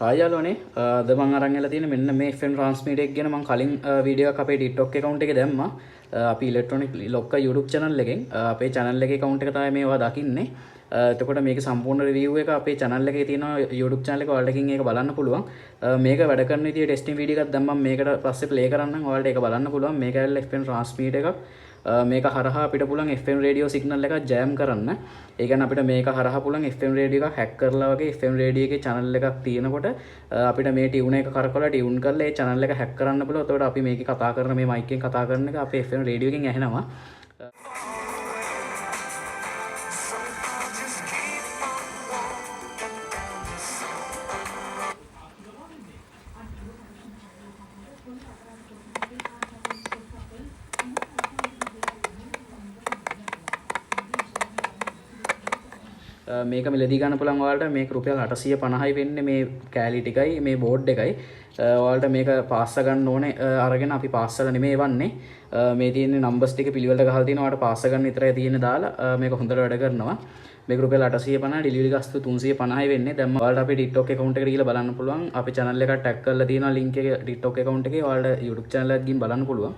Hi යාළුවනේ, අද මං අරන් ඇවිල්ලා තියෙන මෙන්න මේ FM transmitter එක ගැන මං කලින් වීඩියෝ එකක් අපේ TikTok account එකේ දැම්මා. අපි ඉලෙක්ට්‍රොනික ලොක්කා YouTube channel එකෙන් අපේ channel එකේ account එක තමයි මේවා දකින්නේ. එතකොට මේක සම්පූර්ණ රිවිව් එක අපේ channel එකේ තියෙනවා, YouTube channel එක. ඔයාලට එකකින් ඒක බලන්න පුළුවන්. මේක වැඩ කරන විදිය ටෙස්ටිං වීඩියෝ එකක් දැම්මම මේකට පස්සේ ප්ලේ කරන්නම්, ඔයාලට ඒක බලන්න පුළුවන්. මේක ඇවිල්ලා FM transmitter එකක්. මේක හරහා අපිට පුළුවන් FM radio signal එකක් ජෑම් කරන්න. ඒ කියන්නේ අපිට මේක හරහා පුළුවන් FM radio එකක් හැක් කරලා වගේ, FM radio එකේ channel එකක් තියෙනකොට අපිට මේ ටියුන් එක කරකවලා ටියුන් කරලා ඒ channel එක හැක් කරන්න පුළුවන්. එතකොට අපි මේකේ කතා කරන, මේ මයික් එකෙන් කතා කරන එක අපේ FM radio එකෙන් ඇහෙනවා. Just keep on walking down the මේක මිලදී ගන්න පුළුවන් ඔයාලට. මේක රුපියල් 850යි වෙන්නේ, මේ කෑලි ටිකයි මේ බෝඩ් එකයි. ඔයාලට මේක පාස්ස ගන්න ඕනේ අරගෙන. අපි පාස්සල නෙමෙයි එවන්නේ. මේ තියෙන නම්බර්ස් ටික පිළිවෙලට ගහලා තියෙනවා. ඔයාලට පාස්ස ගන්න විතරයි තියෙන්නේ දාලා. මේක හොඳට වැඩ කරනවා. මේක රුපියල් 850, ඩෙලිවරි ගාස්තු 350යි වෙන්නේ. දැන් ඔයාලට අපේ TikTok account එකට ගිහලා බලන්න පුළුවන්. අපේ channel එකට ටැග් කරලා තියෙනවා link එක TikTok account එකේ. ඔයාලට YouTube channel එකත් ගිහින් බලන්න පුළුවන්.